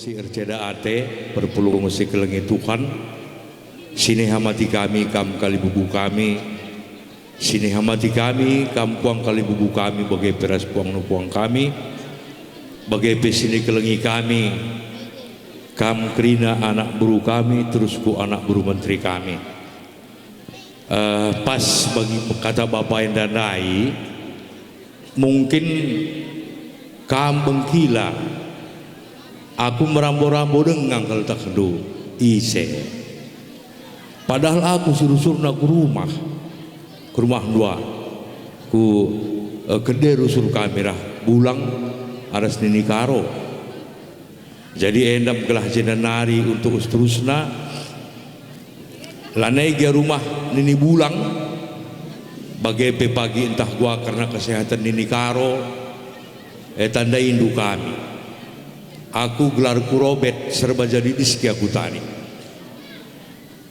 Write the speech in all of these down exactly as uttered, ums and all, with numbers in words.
Si erceda ate, perpulung si kelengi Tuhan, si nehamati kami, kam kalimbubu kami, si nehamati kami, kam puang kalimbubu kami, bage pe ras puang nu puang kami, bage pe si nekelengi kami, kam kerina anak beru kami, terus ku anak beru menteri kami. Eh, pas bagi kata Bapa enda ndai, mungkin kam bengkila, aku merambo-rambo denga ngkeltehndu ise. Padahal aku si rusurna ku rumah, ku rumah ndua, ku, eh, kede rusur kami rah Bulang aras Nini Karo. Jadi enda me gelah jenda nari untuk seterusna, lanai gia rumah Nini Bulang, bage pe pagi ntah gua kerna kesehatan Nini Karo, e tandaindu kami. Aku gelarku Robert, serba jadi diski aku tadi.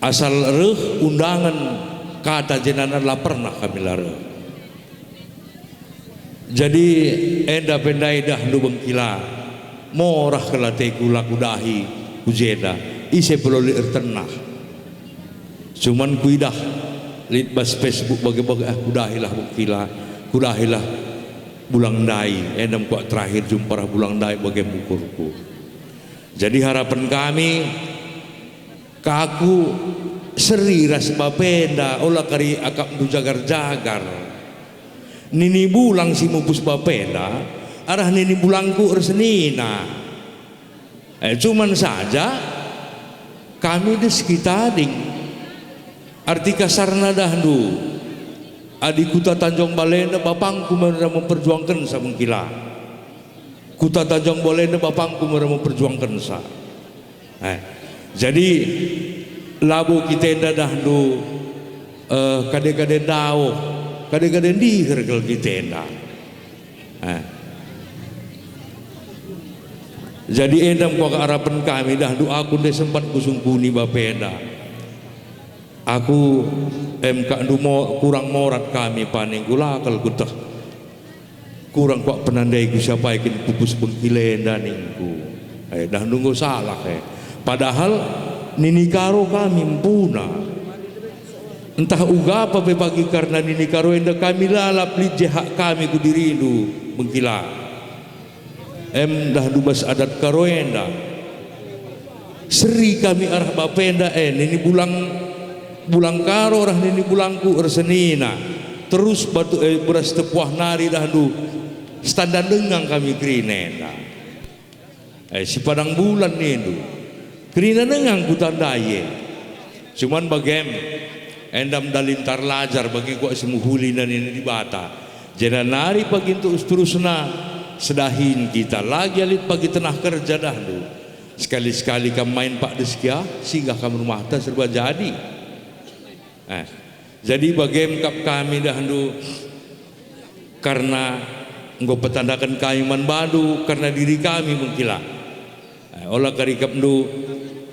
Asal reh undangan kata jenana la pernah kami la reh. Jadi enda pe ndai dahndu bengkila, morah kal ateku la kudahi ku jenda, ise pe la lit ertenah. Cuman kuidah lit bas Facebook bage-bage, ah, kudahilah bengkila, kudahilah Bulang ndai, enda me kuak terakhir jumpa rah Bulang ndai bage me ukurku. Jadi harapen kami, Ka aku seri ras bapenda, ola kari akapndu jagar-jagar. Nini Bulang si mupus bapenda, arah Nini Bulangku ersenina. Eh, cuman saja kami deski tading. Arti kasarna dahndu, adi Kuta Tanjung Balenda bapangku me ra memperjuangkensa bengkila. Kuta Tanjung Balenda bapangku me ra memperjuangkensa. Eh, jadi labo kita enda dahndu, eh, kade-kade ndauh, kade-kade ndiher kal kita enda. Eh. Jadi enda me kuakap arapen kami dahndu, aku ndai sempat kusungkuni bapenda. Aku, em, kak ndu mo-, kurang morat kami paning, kula kal kuteh. Kurang kuak penandai ku siapa kin pupus bengkila enda ningku. Eh, dahndu enggo salah, eh. Padahal Nini Karo kami empuna. Ntah uga pe pagi karna Nini Karo enda kami lalap lit je hak kami ku dirindu bengkila. Em dahndu bas adat Karo enda. Seri kami arah bapenda, eh, Nini Bulang, Bulang Karo arah Nini Bulangku ersenina. Terus batu, eh, beras tepuah nari dahndu, standar denga kami kerina enda. Eh, si Padang Bulan nindu. Kerina denga kutandai, eh. Cuman bagem, enda me dalinta erlajar bagi kuak si mehuli nina Dibata. Jenda nari pagi untuk seterusna, sedahin kita lagi alit pagi tenah kerja dahndu. Sekali-sekali kam main pak deskia, singgah kam rumahta serba jadi. Eh, jadi bagem kap kami dahndu, karna enggo petandaken kami man bandu karna diri kami mengkila. Eh, ola kari kapndu,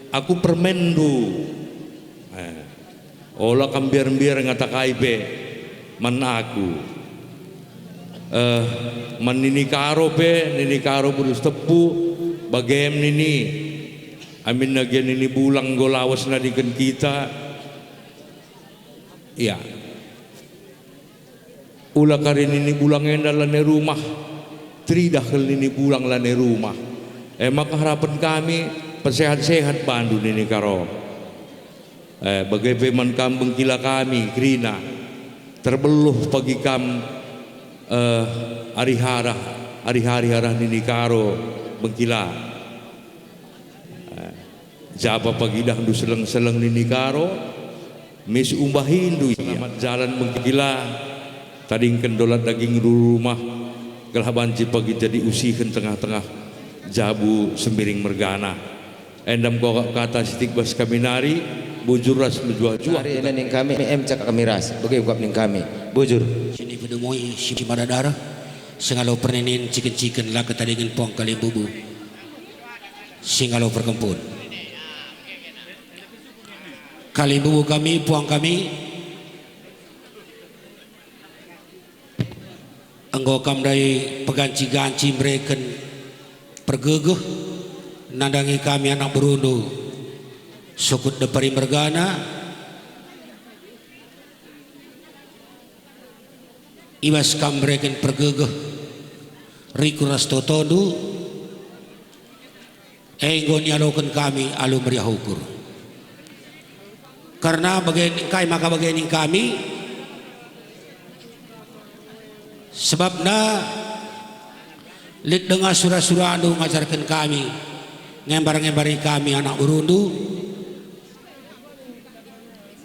aku permenndu. Eh, ola kam mbiar-mbiar ngatakai pe man aku. Eh, man Nini Karo pe, Nini Karo beru Sitepu, bagem nini. Aminna gia Nini Bulang enggo lawes nadingken kita. Ia. Ula kari Nini Bulang enda lanai rumah, teridah kal Nini Bulang lanai rumah. E maka harapen kami, pesehat-sehat bandu Nini Karo. Eh, bage pe man kam bengkila kami kerina, terbeluh pagi kam, eh, ari harah, ari-hari arah Nini Karo bengkila. Eh, jaba pagi idahndu seleng-seleng Nini Karo, mis umbahindu ia. Selamat jalan bengkila, tadingken dolat daging rumah, gelah banci pagi jadi usihen tengah-tengah jabu Sembiring mergana. Enda me kuakap kata sitik bas kami nari, bujur ras mejuah-juah. Nari enda ning kami, em cakap kami ras, bage kuakap ning kami, bujur. Sini pedemoi si madadar, sengalo perninin ciken-ciken la ketadingen puang kalimbubu. Singalo perkempun. Kalimbubu kami, puang kami, enggo kam ndai peganci-ganci mereken pergegeh, Nandangi kami anak berundu, sukut depari mergana, i bas kam mereken pergegeh, rikur ras totondu, enggo nialoken kami alu meriah ukur. Kerna bage, kai maka bage nina kami? Sebabna lit denga sura-surandu ngajarken kami, ngembar-ngembari kami anak berundu,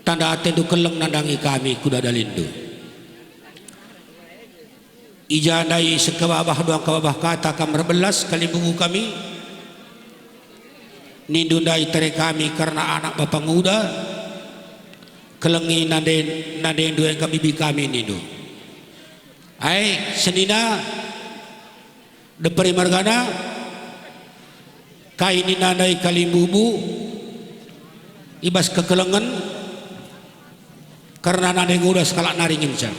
tanda atendu keleng nandangi kami kuda dalinndu. I ja ndai sekebabah dua kebabah kata kam erbelas kalimbubu kami. Nindu ndai tere kami kerna anak bapa nguda, kelengi nande, nandendu engkap bibi kami nindu. Ai, senina, deperi mergana, kai nina ndai kalimbubu, i bas kekelengen, kerna nande nguda sekalak nari ngenca.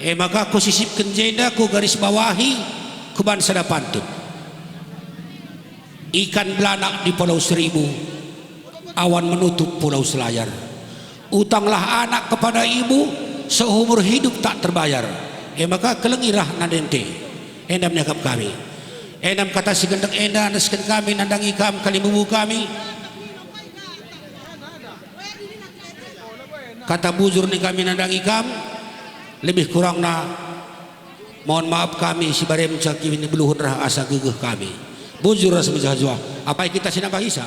E maka kusisipken jenda, kugaris bawahi, kuban sada pantun. Ikan belanak di Pulau Seribu, awan menutup Pulau Selayar. Utanglah anak kepada ibu, seumur hidup tak terbayar. E maka kelengilah nande nte. Enda me iakap kami. Enda me kata si gendek enda nesken kami nandangi kam kalimbubu kami. Kata bujur nina kami nandangi kam, lebih kurangna mohon maaf kami si barem cakini beluhen rah asa gegeh kami. Bujur ras mejuah-juah, apai kita si nambahisa.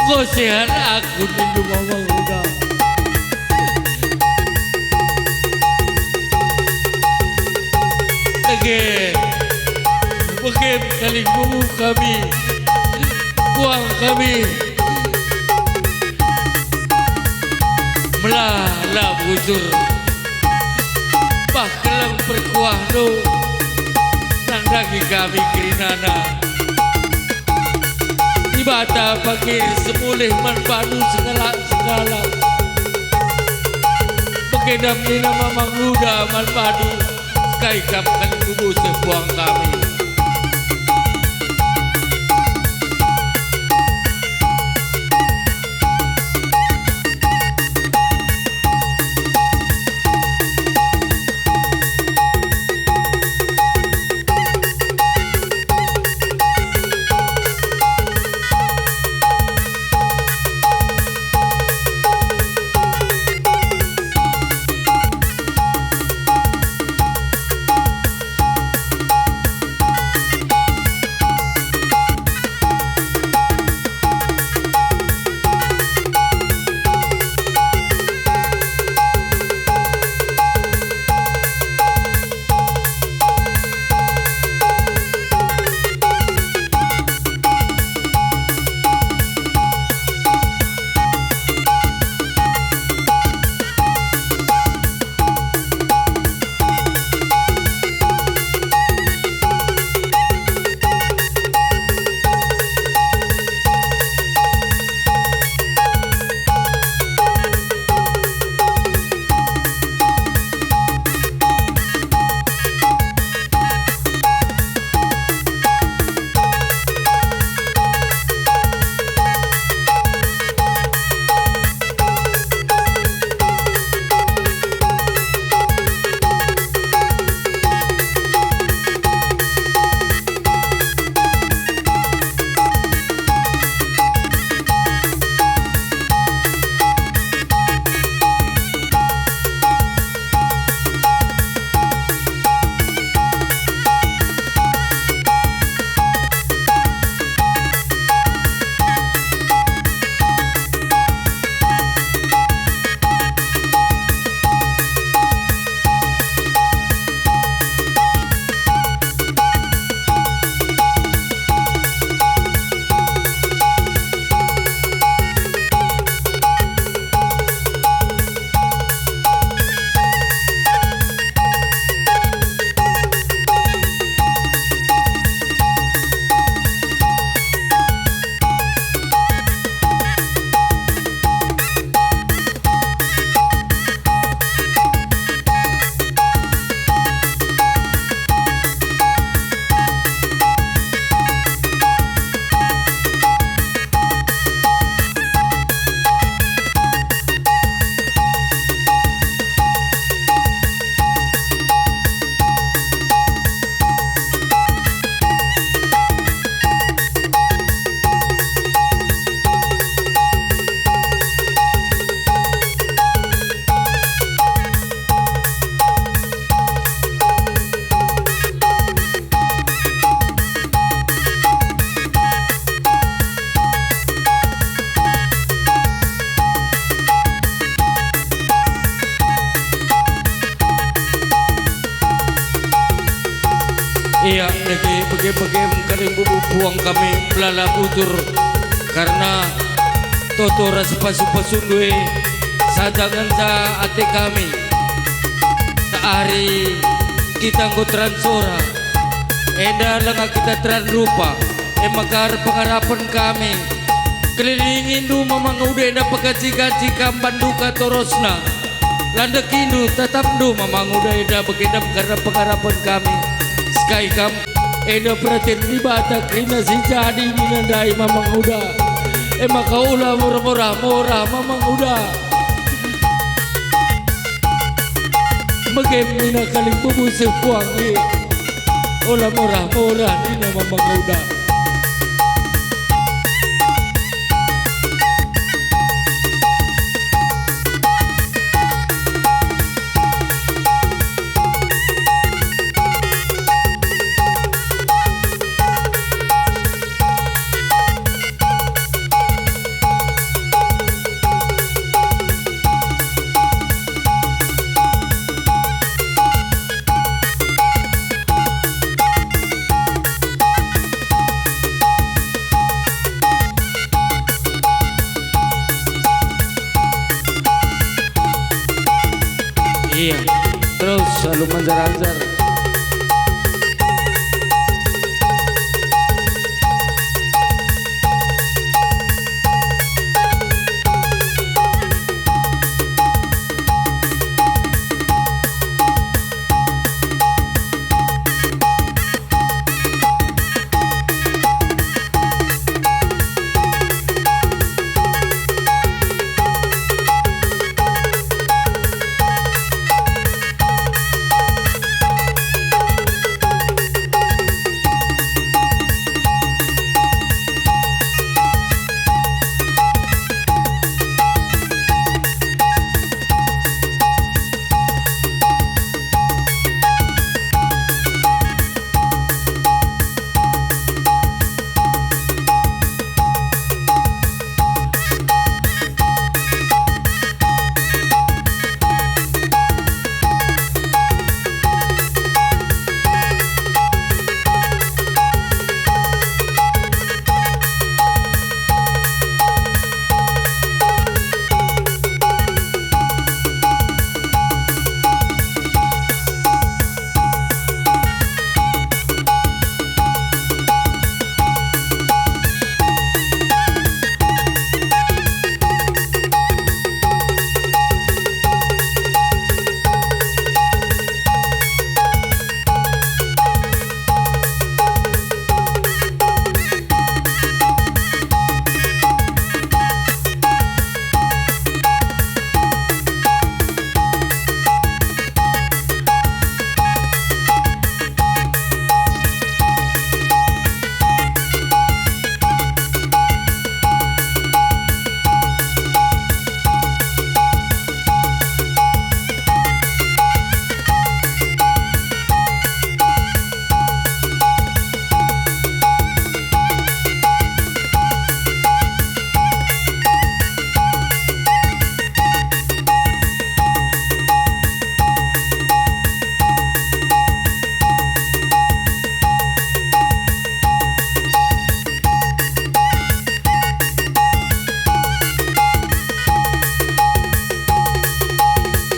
Enggo sehat aku nindu Mamang Uda. Dage, bage kalimbubu kami, puang kami. Melala bujur, bah keleng perkuahndu, nandangi kami kerinana. Dibata pagir semulih man bandu sekalak-sekalak. Begendam nina Mamang Uda man bandu, kai kam kalimbubu seh puang kami. Ia, dage bage-bage kalimbubu puang kami melala bujur, karna toto ras pasu-pasundu e saja ngenca ate kami. Saari kita enggo teran sora, enda langa kita teran rupa, e maka erpengarapen kami. Kelilingindu Mamang Uda enda pegaji-gaji kam bandu ka torosna. Landekindu, tatapndu Mamang Uda enda begendam kerna pengarapen kami. Sekai kam enda peraten Dibata kerina si jadi nina ndai Mamang Uda. E maka ola morah-morah, morah Mamang Uda. Megem nina kalimbubu seh puang e. Ola morah-morah nina Mamang Uda. Iya, terus selalu manjar-anjar.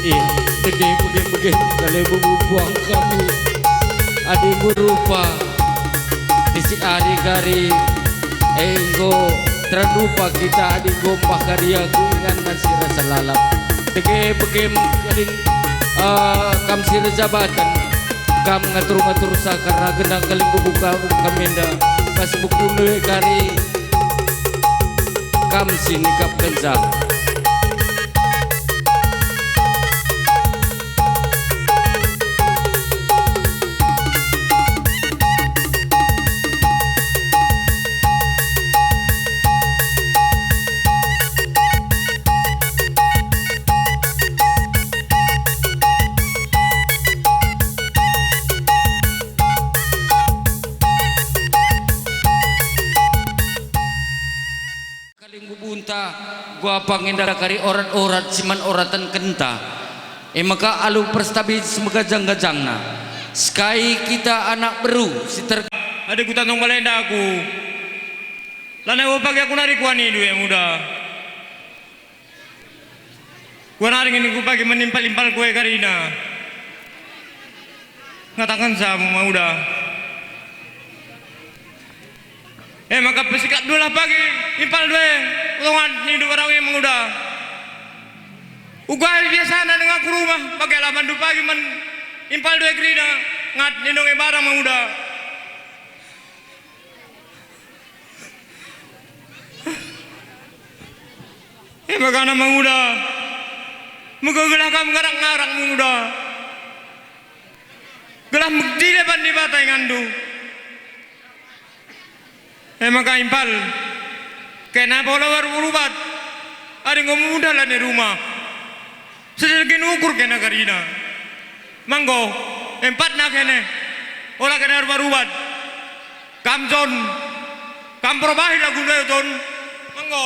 Iya, bage, bage, bage, kale bubuang kami. Adi enggo rupa, isi ari gari, enggo terlupa kita adi enggo mpah kari aku ingan man si rasa lalap. Bage, bage, kaling, eh, kam si erjabaken, kam ngatur-ngatur sakar, gendang kaling bubuka kami enda, pas buku nue kari, kam si nikapkenca. Kaling bubunta, guapang enda kari orat-orat si man oratenkenta. E maka alu perstabi si megajang-gajangna. Sekai kita anak beru si ter- Adi kutantong bale enda aku. Lanai uga pagi aku nari kuanindu, e Manguda. Kuanari nge ningku pagi man impal-impalku e karina. Ngatakenca Manguda. E maka pesikapndulah pagi impalndu e, utongan nindu barang e Manguda. Uga biasana denga ku rumah, pagelah bandu pagi man impalndu e kerina, ngat nindong e barang Manguda. E bagana Manguda, mega gelah kam ngarak-ngarak Manguda, gelah megdile ban Dibata inganndu. E maka impal, kena pola baru berubat, adi enggo muda lani rumah. Sedengkin ukur kena karina. Manggo, empatna kene. Ola kena rubat-rubat. Kam Jon, kam perbahi lagu ndai Jon. Manggo,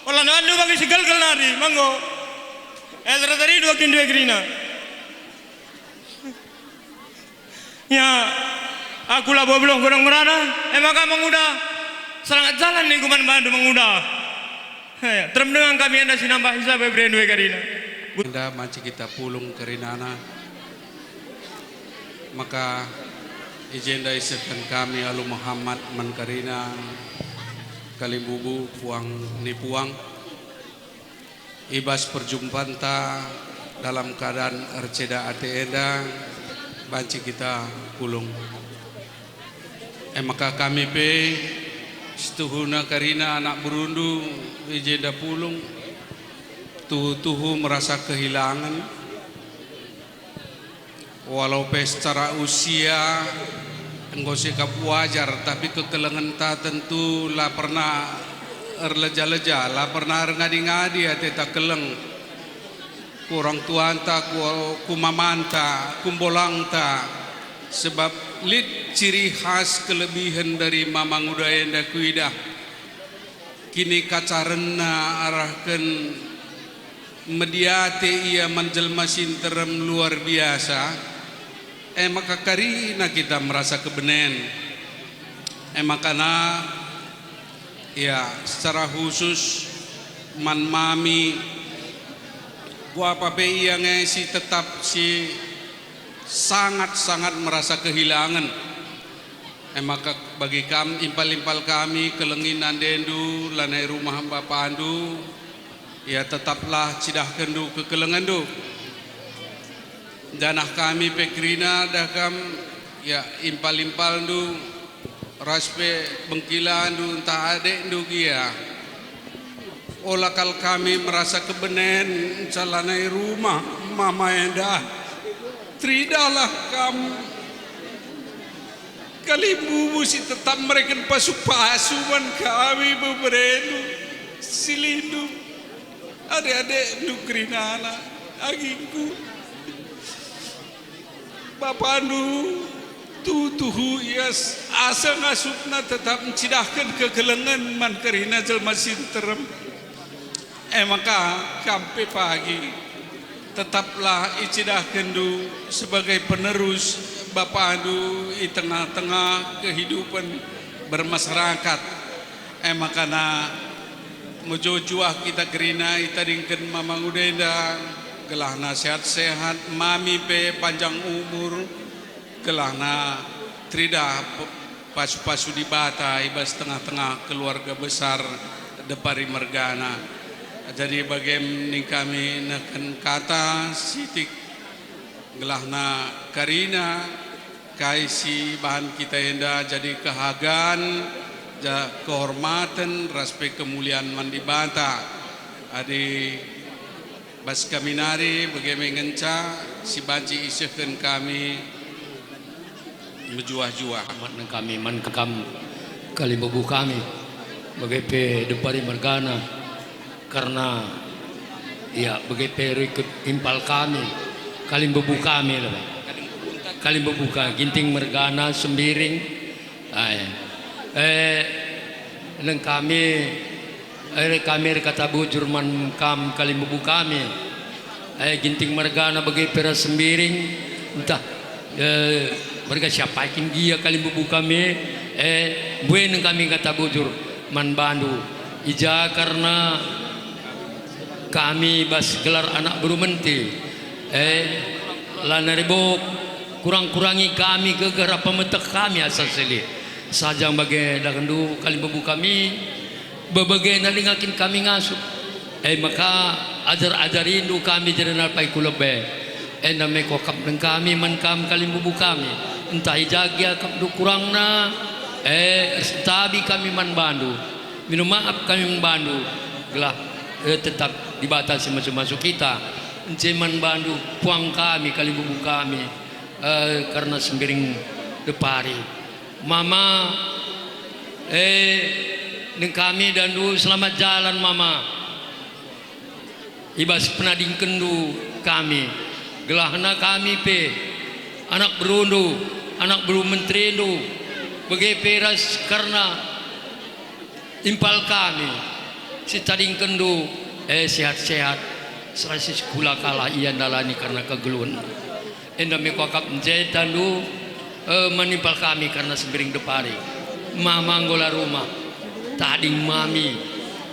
ola nandu bagi si gelgel nari. Manggo, eh, teri-teri dua kindu e kerina. Ya, aku labo beluh godang merana, e maka Manguda, selamat jalan ningku man bandu Manguda. He, terem dengan kami enda si nambah isa beberendu e karina. Enda banci kita pulung kerinana, maka i jenda isehken kami alu Muhammad man kerina kalimbubu puang ni puang. I bas perjumpanta dalam keadaan erceda ate enda, banci kita pulung. E maka kami pe, situhuna kerina anak berundu i jenda pulung, tuhu-tuhu merasa kehilangan, walau pe secara usia enggo sikap wajar, tapi kekelengenta tentu la pernah erleja-leja, la pernah erngadi-ngadi ateta keleng ku orang tuanta, ku, ku mamanta, ku mbolangta, sebab lit ciri khas kelebihen dari mama nguda enda kuidah. Kinikacarenna arahken mediate ia man jelma si nterem luar biasa, e maka kerina kita merasa kebenen. E makana, ya, secara khusus man mami, kuapa pe ia nge si tetap si sangat-sangat merasa kehilangan. E maka bagi kam impal-impal kami, kelengi nandendu, lanai rumah bapandu, ya, tetaplah cidahkenndu kekelengenndu. Janah kami pe kerina dah kam, ya, impal-impalndu, ras pe bengkilandu ntah adekndu gia. Ola kal kami merasa kebenen ncalanai rumah mama enda. Teridahlah kam. Kalimbubu si tetap mereken pasu-pasu man kami beberendu, silindu, adek-adekndu kerinana, agingku. Bapandu tuhu-tuhu ia s-, asa ngasupna tetap ncidahken kekelengen man kerina jelma si nterem. E maka kam pe pagi, tetaplah icidahkenndu sebagai penerus bapandu i tengah-tengah kehidupan bermasyarakat. E makana mejuah-juah kita kerina itadingken mama nguda enda, gelahna sehat-sehat, mami pe panjang umur, gelahna teridah pe-, pasu-pasu Dibata i bas tengah-tengah keluarga besar Depari mergana. Jadi bagem ning kami nehken kata sitik gelahna kerina kai si bahan kita enda jadi kehagan, ja-, kehormaten ras pe kemulian man Dibata. Adi bas kami nari bage me ngenca si banci isehken kami mejuah-juah. Hormat nang kami man kam kalimbubu kami, bage pe Depari mergana, karna, ya, bage pe rikut impal kami, kalimbubu kami, lebe. Kalimbubu ka, Ginting mergana, Sembiring, Ai. Eh, nang kami, eh, kami erkata bujur man kam kalimbubu kami. Eh, Ginting mergana bage pe ras Sembiring, ntah, eh, merga siapa kin gia kalimbubu kami, eh, mbue nang kami kata bujur man bandu. I ja kerna kami bas gelar anak beru menti, eh, lanai bo kurang-kurangi kami gegeh ras pemeteh kami asa si lit. Sajang bage dahndu kalimbubu kami, bebage nari nge kin kami ngasup. E maka ajar-ajarindu kami jadi nalpai ku lebe. Enda me kuakap nang kami man kam kalimbubu kami. Ntah i ja gia akapndu kurangna, e, ersantabi kami man bandu. Minum maap kami man bandu, gelah, eh, tetap Dibata si masu-masu kita. Ence man bandu puang kami, kalimbubu kami, eh, kerna Sembiring Depari. Mama, eh, nang kami dahndu selamat jalan, Mama. I bas penadingkenndu kami, gelahna kami pe, anak berundu, anak beru menterindu, bage pe ras kerna impal kami, sitadingkenndu, eh, sehat-sehat, serasi sekula kalah ia ndalani kerna kegeluhen. Enda me kuakap ence tandu, eh, manimpal kami kerna Sembiring Depari. Mama enggo la rumah. Tading mami.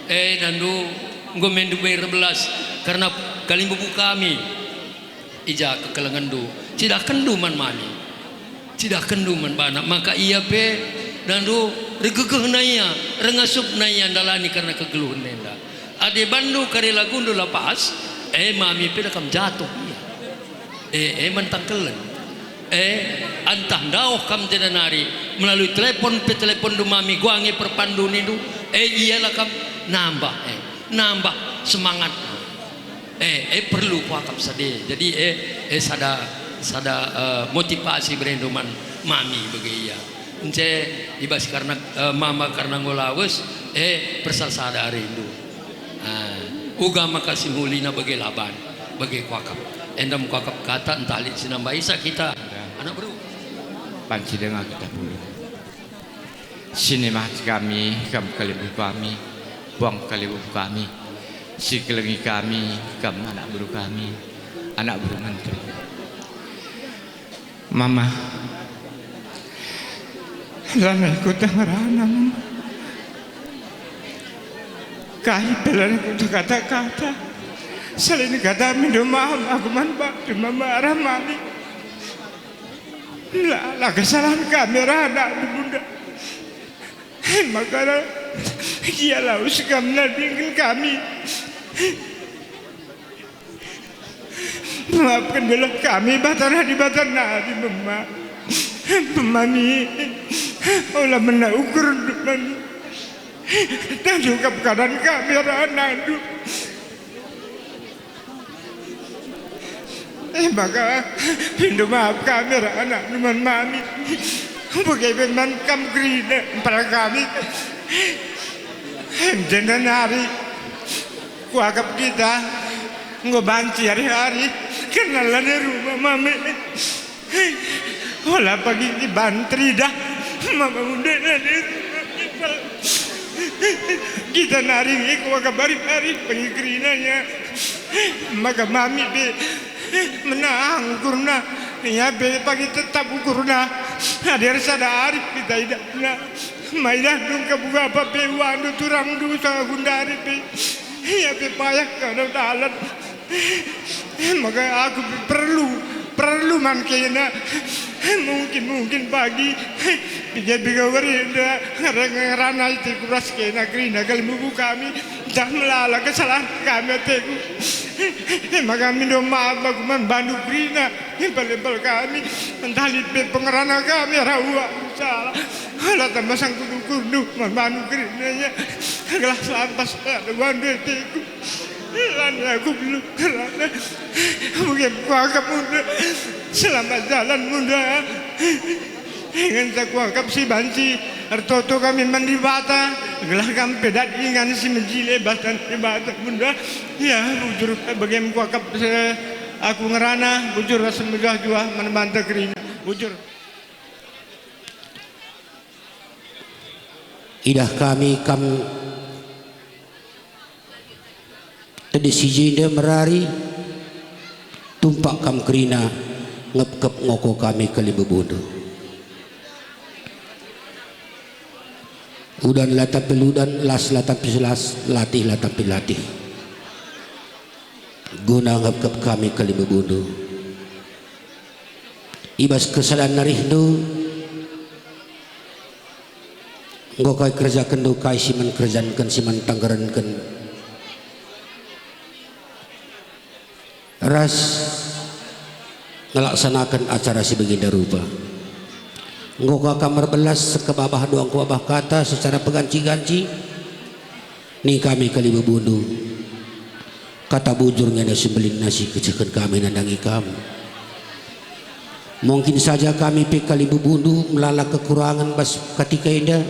Eh, tandu, enggo mendu me erbelas. Kerna kalimbubu kami, i ja kekelengenndu, cidahkenndu man mami, cidahkenndu man bana, maka ia pe nandu regegehna ia, rengasupna ia ndalani kerna kegeluhen enda. Adi bandu kari lagundu la pas, e mami pe da kam jatuh ia. E, e man tangkelen. E, antah ndauh kam jenda nari melalui telepon pe teleponndu mami, guangi perpandu nindu, e, ia la kam nambah, e, nambah semangat. E, e, perlu kuakap sade. Jadi, e, e, sada, sada, e, motivasi berendu man mami bage ia. Ence i bas kerna, e, mama kerna enggo lawes, e, persalsada arindu. Ah, uga maka si mulina bage laban, bage kuakap. Enda me kuakap kata ntah lit si nambahi sa kita. Ya. Anak beru. Banci denga kita pulang. Si nimat kami, kam kalimbubu kami, puang kalimbubu kami, si kelengi kami, kam anak beru kami, anak beru menteri. Mama, lanai kuta ngerana, Mama. Kai pe lanai kuta kata-kata. Selain kata mindu maaf aku man batu, Mama, arah mami. La, la kesalahan kami, arah anakndu, Bunda. Maka gia lawes kam nadingken kami. Maafken belah kami, Batana Dibata nari, Mama. Mami, ola mena ukurndu, Mami. Tanggung kap keadaan kami arah anakndu. E maka, mindu maaf kami arah anakndu man mami. Bage pe man kam kerina mpal kami. Em jenda nari. Kuakap kita enggo banci ari-ari, kenal lanai rumah mami. Ola pagi iban teridah, mama munde lanai rumah ipal. Kita nari nge kuakap ari-ari pagi kerinanya. Maka mami pe menang ukurna, ia pe pagi tetap ukurna. Hadir sada ari kita idahna. Maidah dungka buga apa pe wandu turangndu sanga gundari pe. Ia pe payah kada dalan. Maka aku pe perlu, perlu man kena. Mungkin, mungkin pagi piga-piga wari enda ngerana iteku ras kena kerina kalimbubu kami. Dah melala kesalahan kami ateku. Maka mindu maaf aku man bandu kerina. Impal-impal kami, ntah lit pe pengerana kami arah uak salah. Ola tambah sangkut ukurndu man bandu kerinanya. Gelah sampas bandu ateku. Lanai aku belum ngerana. Bage kuakap Bunda. Selamat jalan Bunda. Ngenca kuakap si banci ertoto kami man Dibata, gelah kam pe dat ingan si mejile bas Dibata Bunda. Ya, bujur bage kuakap, eh, aku ngerana, bujur ras mejuah-juah man banta kerina. Bujur. Idah kami kam tedis si jenda merari, tumpak kam kerina ngepkep ngoko kami kalimbubundu. Udan la tampi udan, las la tampi las, latih la tampi latih. Guna ngepkep kami kalimbubundu. I bas kesadan narihndu, enggo kai kerjakenndu kai si man kerjanken, si man tanggerenken, ras ngelaksanaken acara si bagenda rupa. Enggo ka kam erbelas sekebabah doang kebabah kata secara peganci-ganci? Ning kami kalimbubundu, kata bujur nge si mbelin si keceken kami nandangi kam. Mungkin saja kami pe kalimbubundu melala kekurangen bas katika enda.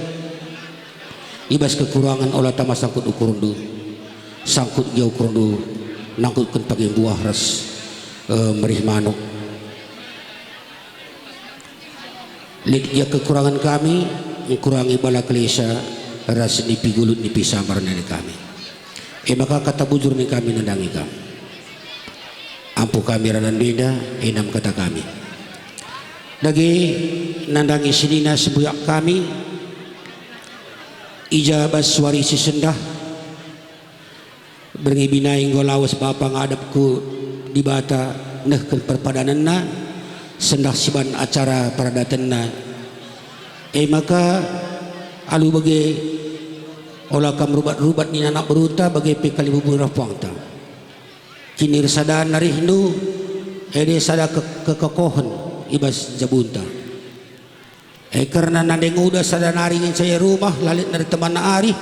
I bas kekurangen ola tama sangkut ukurndu, sangkut gia ukurndu nangkutken pagi mbuah ras, eh, merih manuk. Lit gia kekurangen kami, ngkurangi bala kelesa ras nipi gulut nipi sambar nari kami. E maka kata bujur nge kami nandangi kam. Ampuh kami ranan enda, e nam kata kami. Dage nandangi senina sembuyak kami, i ja bas wari si sendah, Berngi binai enggo lawes bapa ngadep ku Dibata nehken perpadanenna, sendah siban acara peradatenna. E maka, alu bage, ola kam rubat-rubat nina anak berunta, bage pe kalimbubu ras puangta. Kinirsadan narihndu, ede sada ke-, kekekohen i bas jabunta. E kerna nande nguda sada nari ngenca ia rumah, la lit nari temanna arih,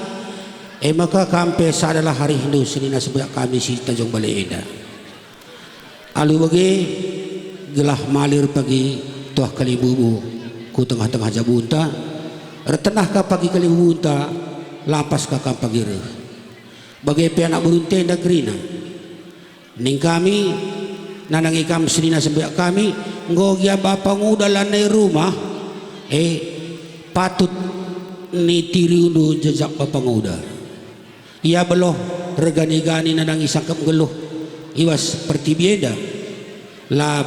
e maka kam pe sadalah arihndu senina sembuyak kami si Tanjung Bale enda. Alu bage, gelah malir pagi tuah kalimbubu ku tengah-tengah jabunta, ertenah ka pagi kalimbubunta, lampas ka kam pagi reh. Bage pe anak berunta enda kerina. Ning kami, nandangi kam senina sembuyak kami, enggo gia bapa nguda lanai rumah, e, patut nitiriundu jejak bapa nguda. Ia beluh ergani-gani nandangi sangkep nggeluh i bas pertibi enda, la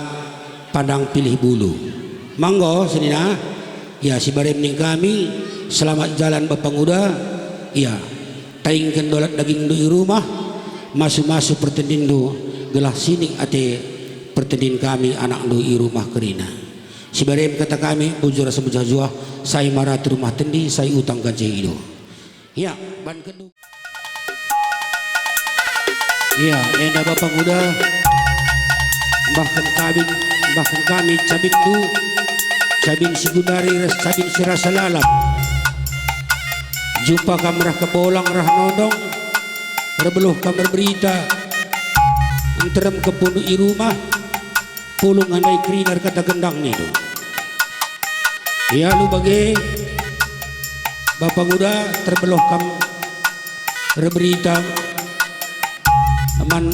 pandang pilih bulu. Manggo senina, ia si barem ning kami, selamat jalan bapa nguda, ia. Taingken dolat dagingndu i rumah, masu-masu pertendinndu, gelah sinik ate pertendin kami anakndu i rumah kerina. Si barem kata kami, bujur ras mejuah-juah, sai maratu rumah tendi, sai utang gancih ido. Ya, bankendu. Ya, enda bapa nguda, mbahken kami, mbahken kami cabinndu, cabin si gundari ras cabin si rasa lalap. Jumpa kam reh ke bolang reh nondong, erbeluh kam erberita, nterem ke pundu i rumah, pulung ndai kerina erkata gendang nindu. Ia alu bage, bapa nguda, terbeluh kam erberita man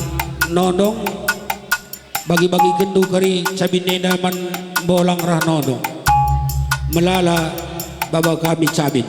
nondong, bagi-bagikenndu kari cabin enda man bolang reh nondong. Melala baba kami cabin.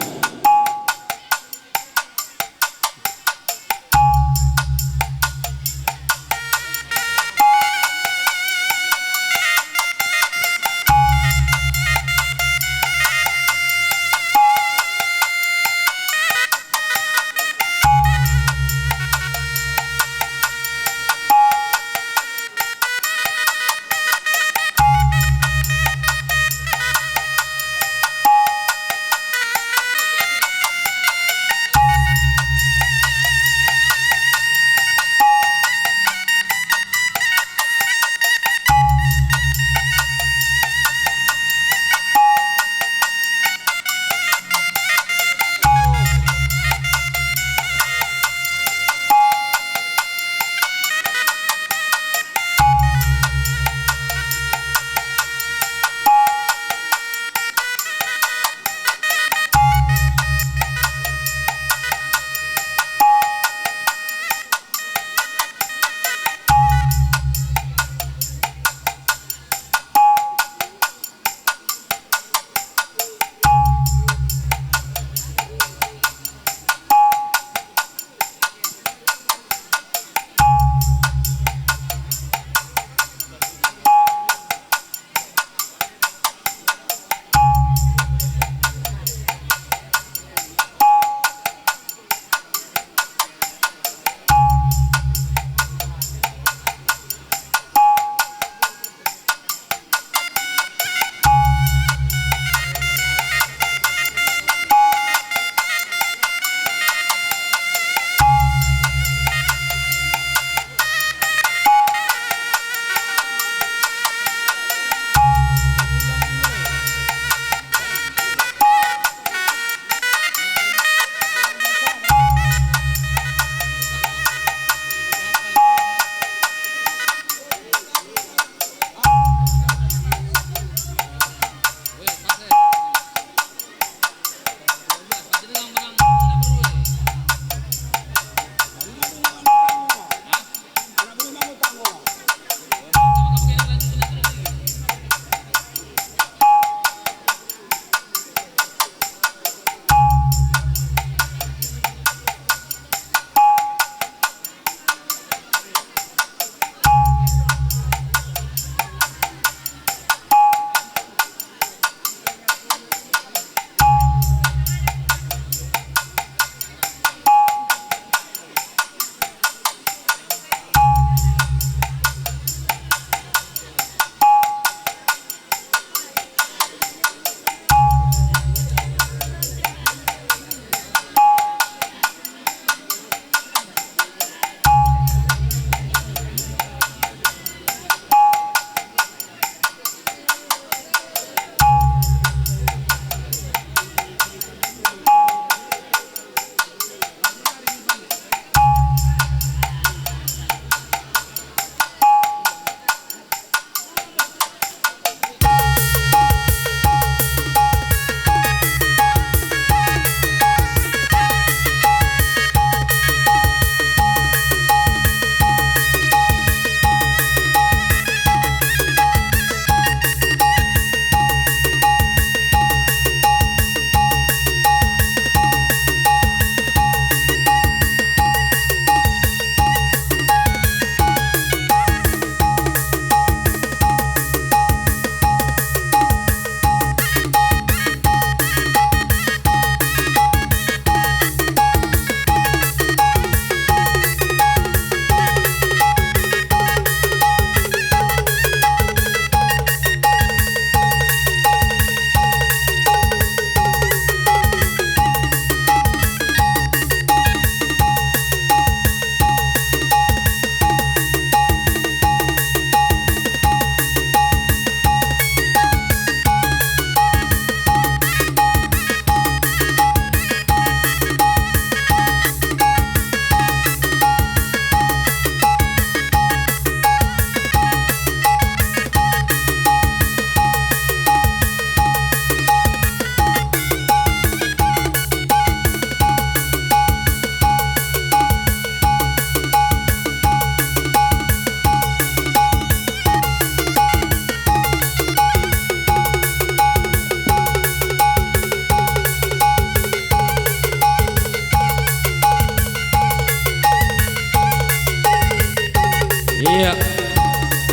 Ia,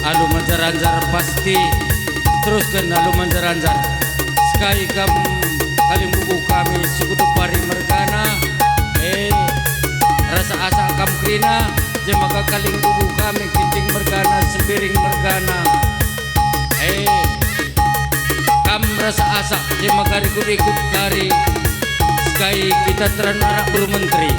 alu manjar-anjar pasti terusken alu manjar-anjar. Sekai kam kalimbubu kami sikutu pari mergana, eh, rasa asak kam kerina, je maka kalimbubu kami Ginting mergana, Sembiring mergana. Eh, kam rasa asak, je maka rikut-rikut kari, sekai kita teran arak beru menteri.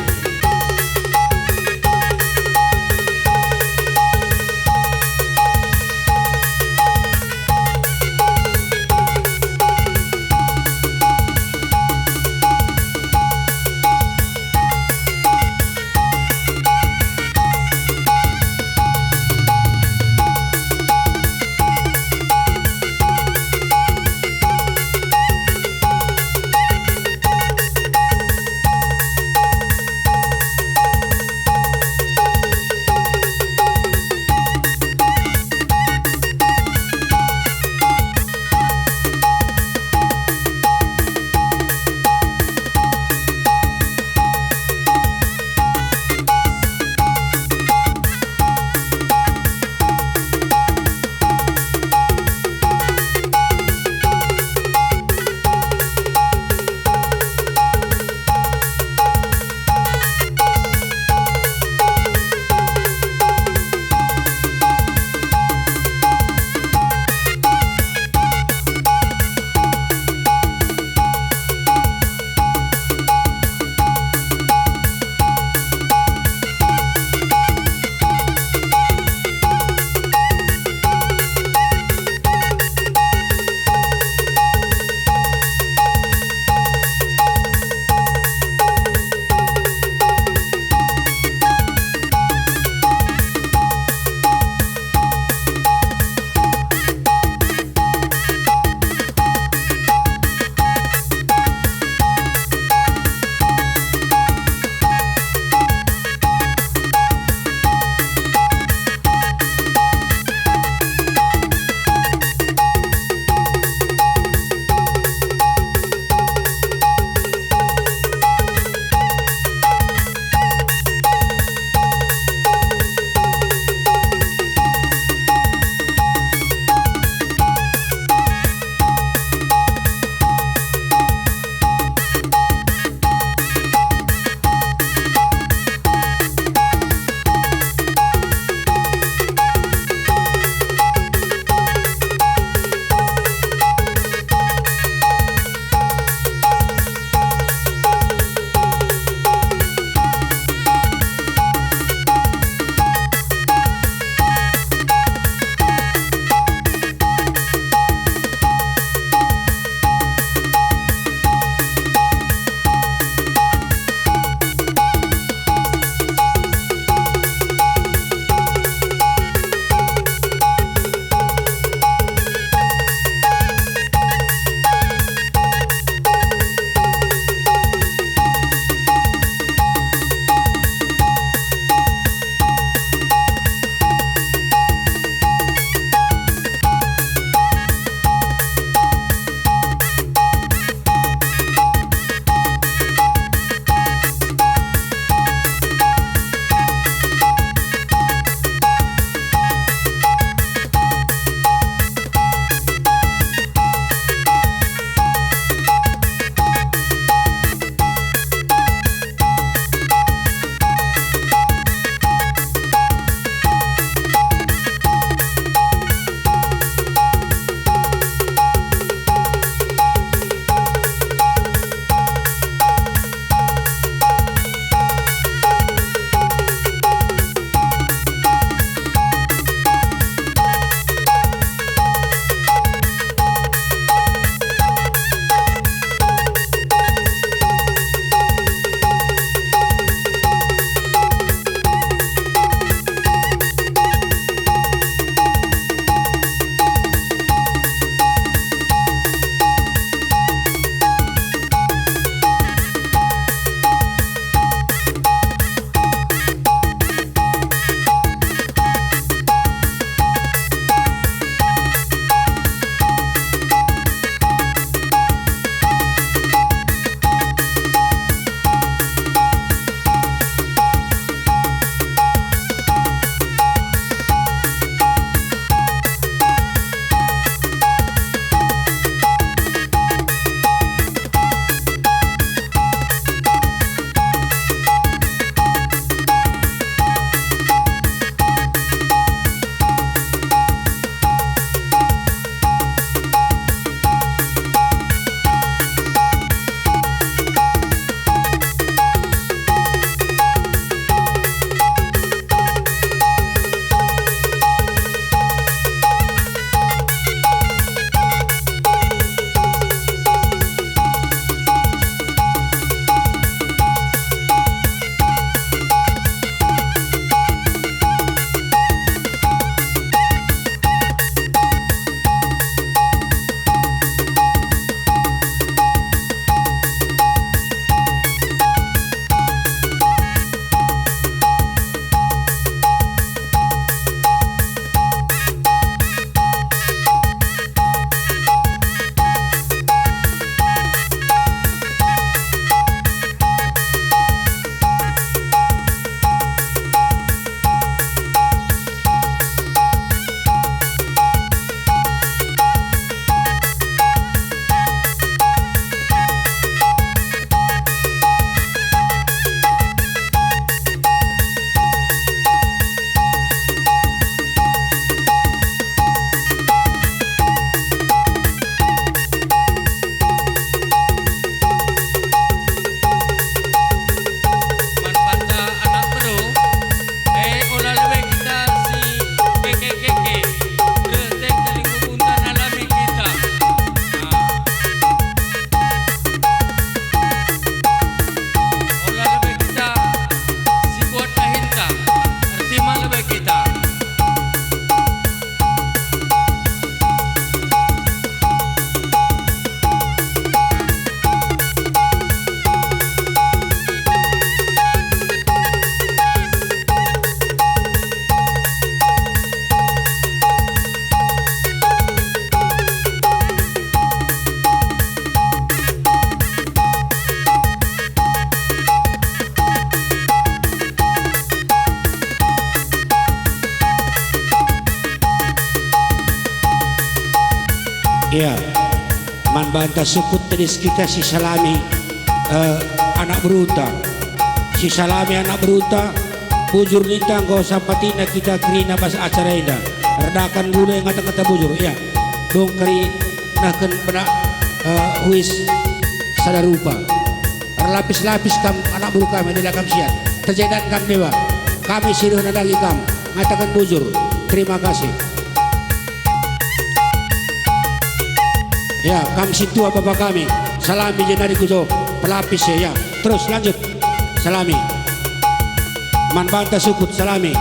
Ya, man banta sukut tedis kita sisalami, eh, anak berunta. Sisalami anak berunta, bujur ninta enggo sampatina kita kerina bas acara enda. Erdakan gule ngata-ngata bujur, ya. Dong keri nahken benak, eh, uis sada rupa. Erlapis-lapis kam anak beru kami, enda kam siat. Terjedan kam dewa. Kami si reh nandangi kam. Ngataken bujur. Terima kasih. Ya, kam sintua bapa kami. Salami jenari kujo pelapis ya, ya. Terus lanjut. Salami. Man banta sukut salami.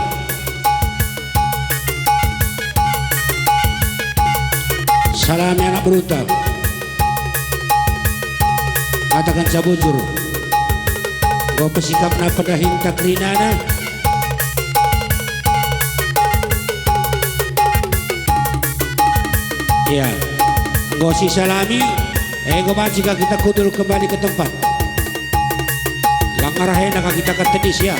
Salami anak berunta. Katakenca bujur. Enggo pesikapna pedahinta kerinana. Ya. Enggo sisalami, enggo banci ka kita kundul kembali ke tempat. Lang arah enda ka kita ka tedis ya.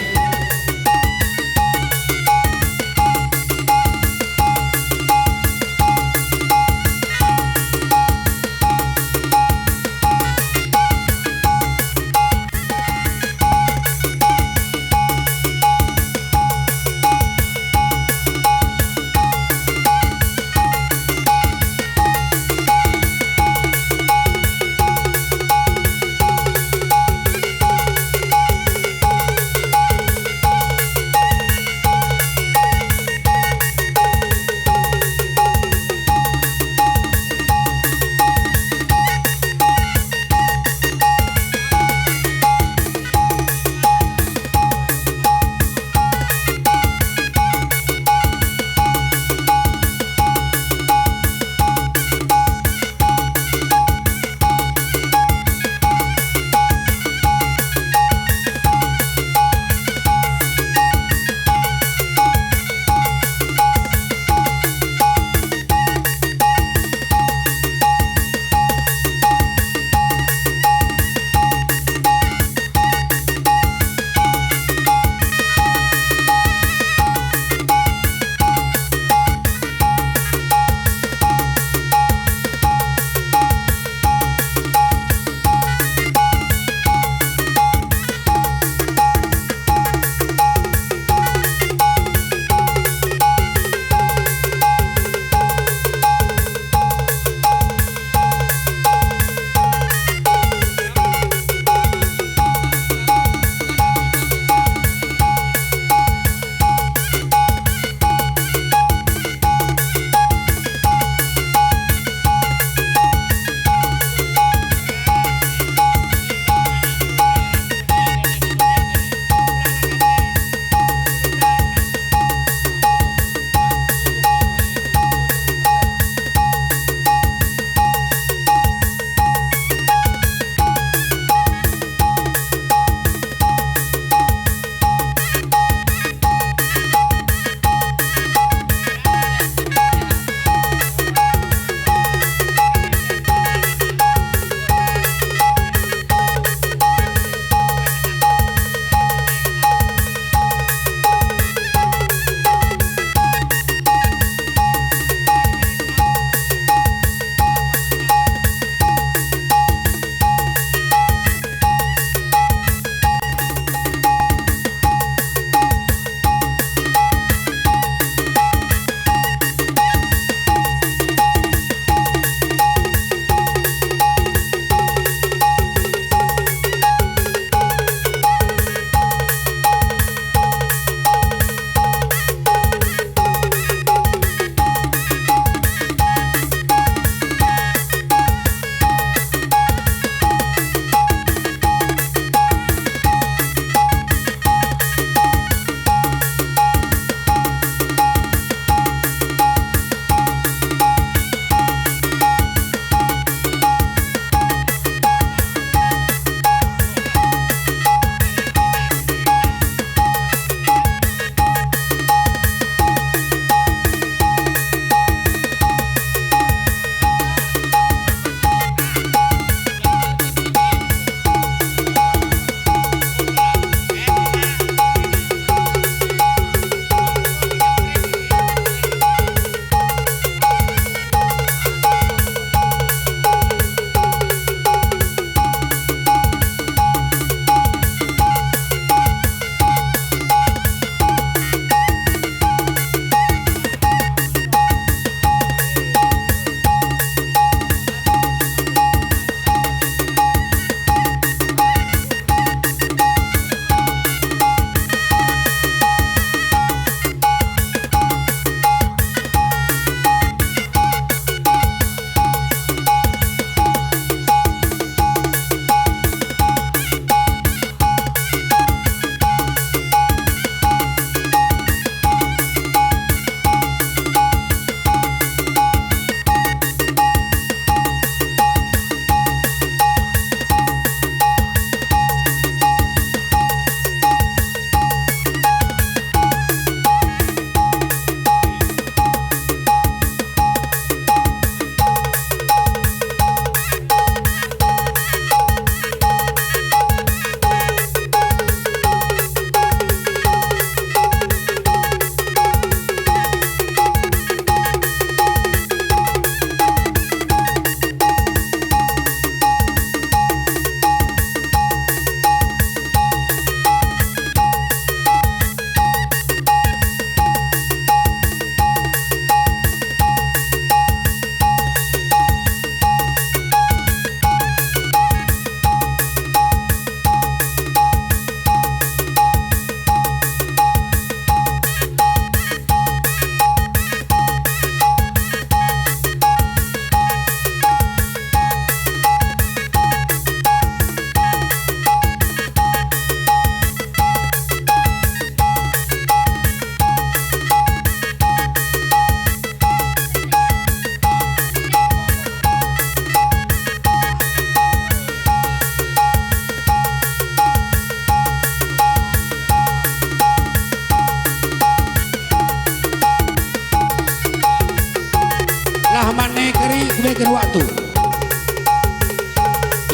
Kin waktu.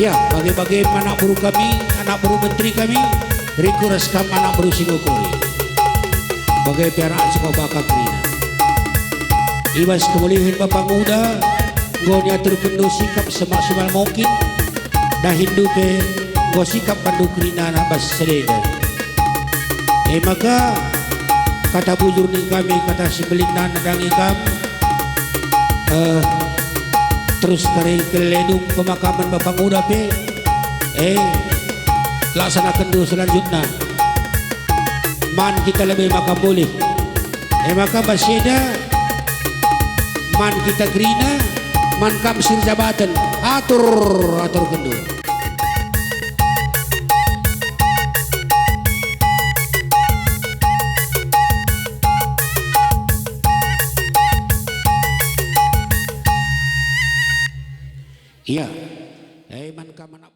Ya, bage-bage anak beru kami, anak beru menteri kami, Riko ras kam anak beru Singokuri. Bage pe arah si kau baka kerina. I bas kemulihen Bapa Nguda, enggo niaturkenndu sikap semak-semak mungkin, dahinndu pe enggo sikap bandu kerina bas si deban. E maka, kata bujur nina kami, kata si mbelin nandangi kam, eh, terus kari kelelendu pemakamen Bapa Nguda pe, eh, laksanakenndu selanjutna. Man kita lebe maka mulih. E maka bas enda, man kita kerina, man kam si erjabaten, atur, aturkenndu. Iya. Eh, man kam anak.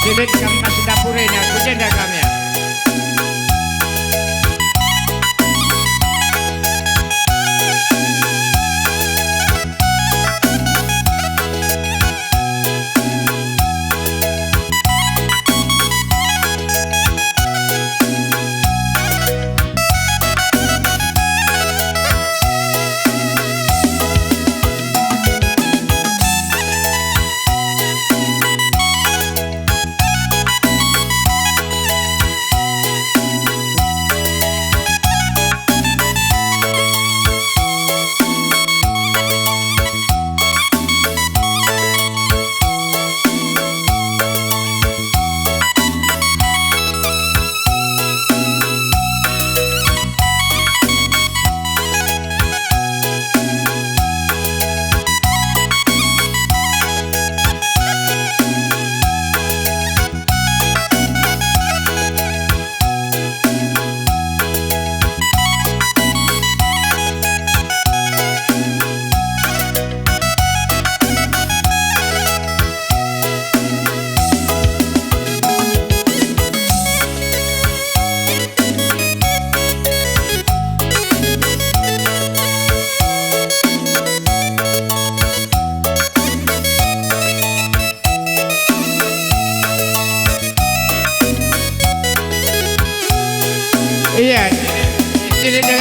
Silit kam nasi dapur ena, ku jenda kam ya.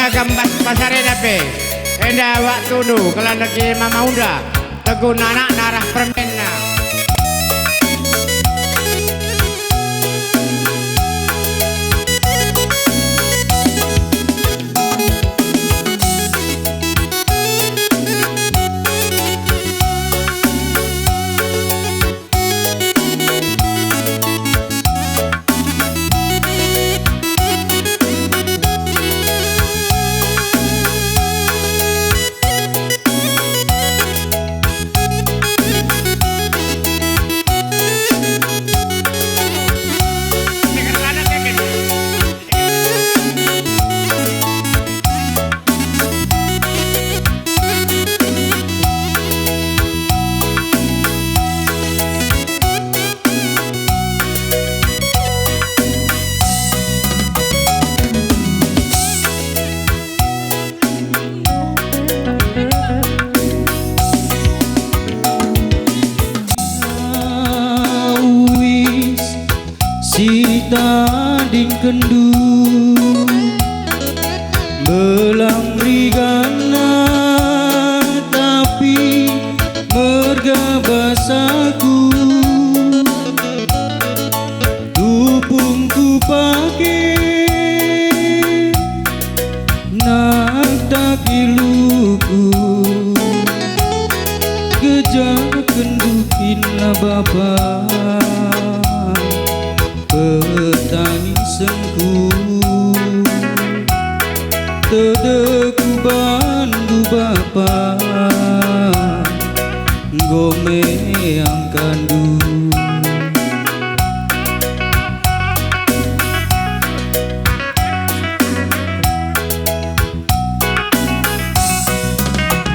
Gambas pasar enda pe, enda wak tundu, kelana ke mama unda, tegun anakna arah permenna. Uis si tadingkenndu, belang rigana, tapi merga basaku. Tupung kupake nakta kiluku, gejaken dukinna Bapa, petangisenku. Tedekku bandu Bapa, enggo meangkandu.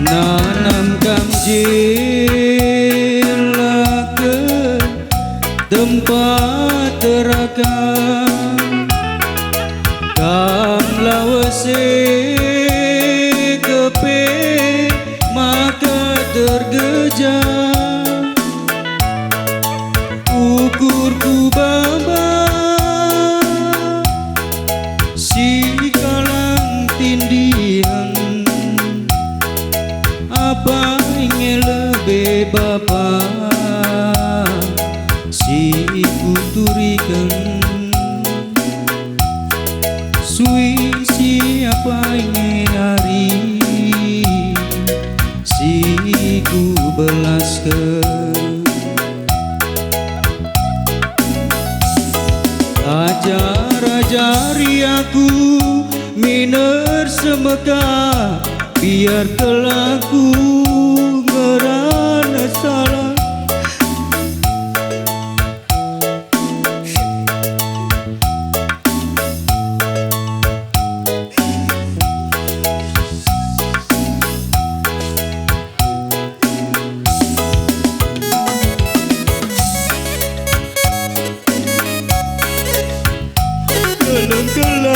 Nanam kam jelaken tempat terakan, kam lawes e kepe maka tergeja. Ukurku baba si kalang tindihen, apai nge lebe bapa si kuturiken. Suin si apai nge ari si kubelasken. Ajar-ajari aku miner semeka, biar kelaku ngerana salah.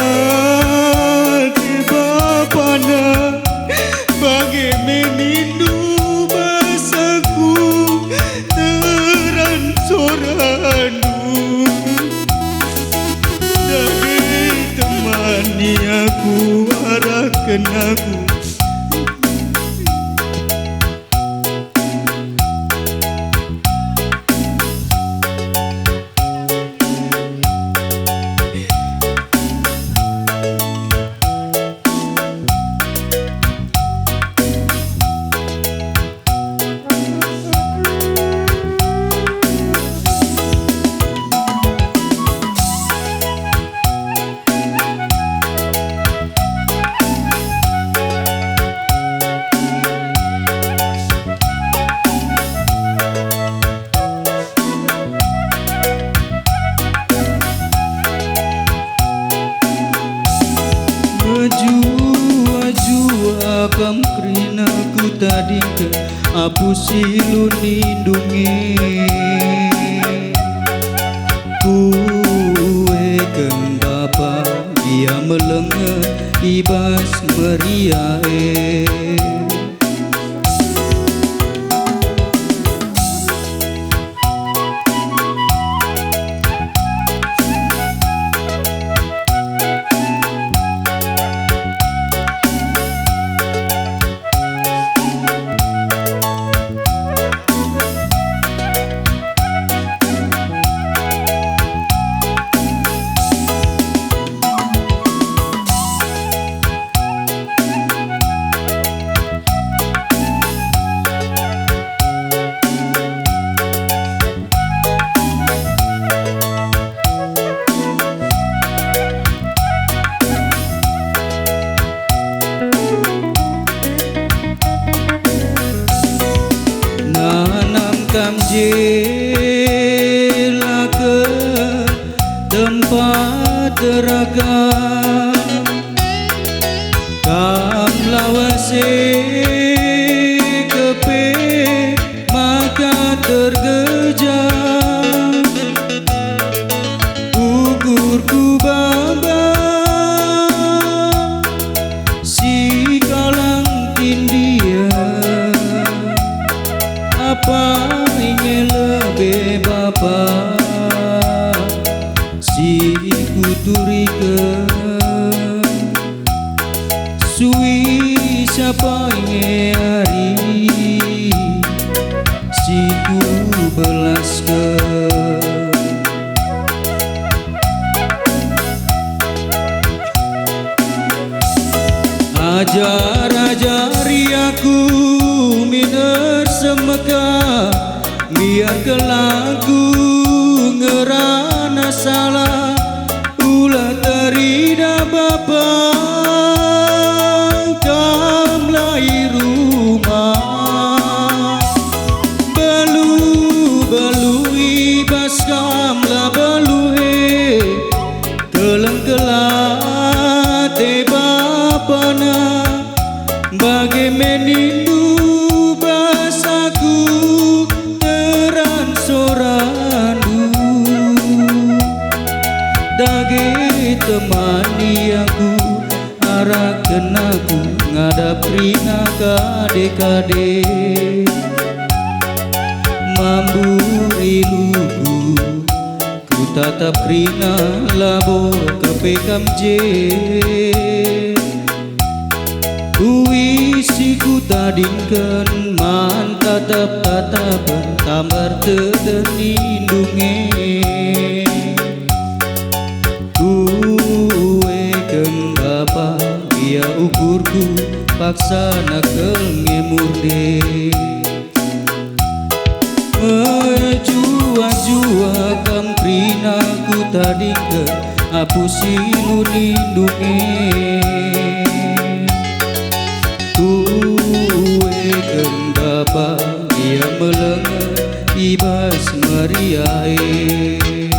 Keleng-keleng bapana, bage me nindu basaku, teran sorandu. Dage temani aku, arahken aku. Mejua-jua kam kerina kutadingken apu si lundindung e. Kuehken bapa gia melenge i bas meriah e. Kam jelaken tempat teragam, kam lawase kepe maka tergejam. Ukurku baba si kalang tindia, apa inge lebe bapa si kuturiken. Sui siapa inge ari si kubelasken. Ajar-ajari aku miner semeka, biarkenlah aku ngerana salah. Ula terida bapa, kam la i rumah. Belu-belu i bas kam la belu e, keleng-keleng ate bapana. Bage me nindu bas aku teran sorandu. Dage temani aku, arahken aku ngadap kerina kade-kade. Mamburi luku, kutatap kerina labo kepe kam je. Uis si kutadingken man tatap-tatapen tambar teden nindung e. Kueken bapa ia ukurku, paksana kel nge murde. Mejuah-juah kam kerina kutadingken, apu si lu nindung e. Kueken bapa ia melenget i bas meriah e.